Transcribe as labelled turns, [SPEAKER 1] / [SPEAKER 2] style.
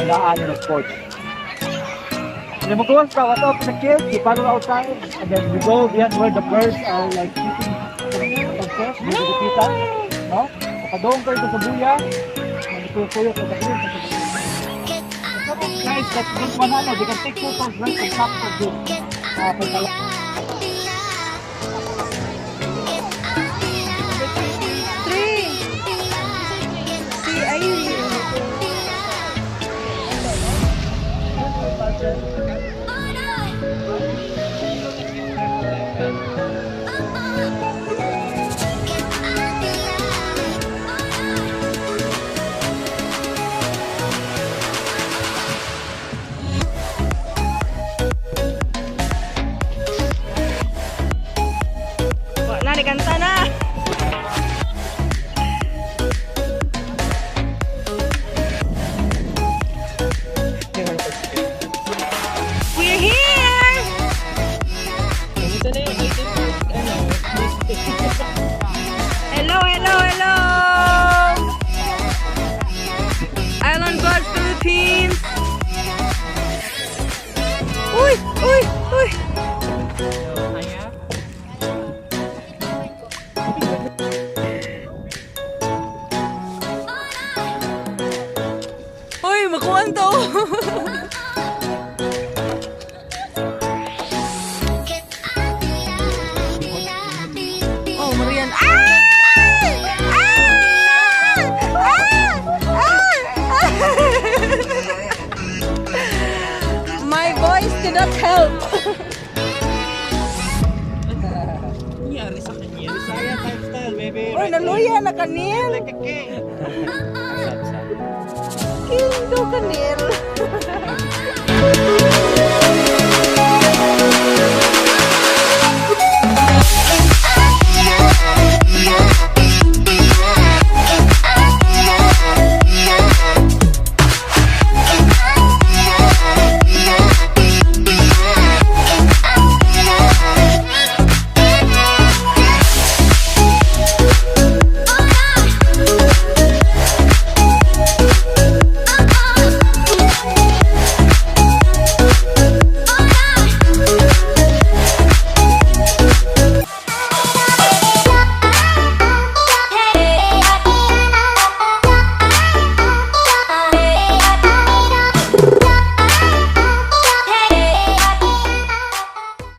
[SPEAKER 1] Mulaan in the porch. And then magawas ka, what up the kids, we paddle outside, and then we go beyond where the birds are like sitting pag dito, no? Nakadoong kayo sa buya, nagkuyo-kuyo sa green. Guys, that don't wanna, ano, they can take photos right on top of this.
[SPEAKER 2] Three. Si Irene. Wala, nikanta na. We're here! Hello, hello, hello! Island Buzz Philippines! Uy! Uy! Uy! Uy, makuha to! Oh, Marian. Ah! Ah! Ah! Ah! My voice did not help.
[SPEAKER 1] Nangyari sa kanya. Bisaya lifestyle, baby.
[SPEAKER 2] Uy, naluya na kanil.
[SPEAKER 1] Like a king.
[SPEAKER 2] King do kanil.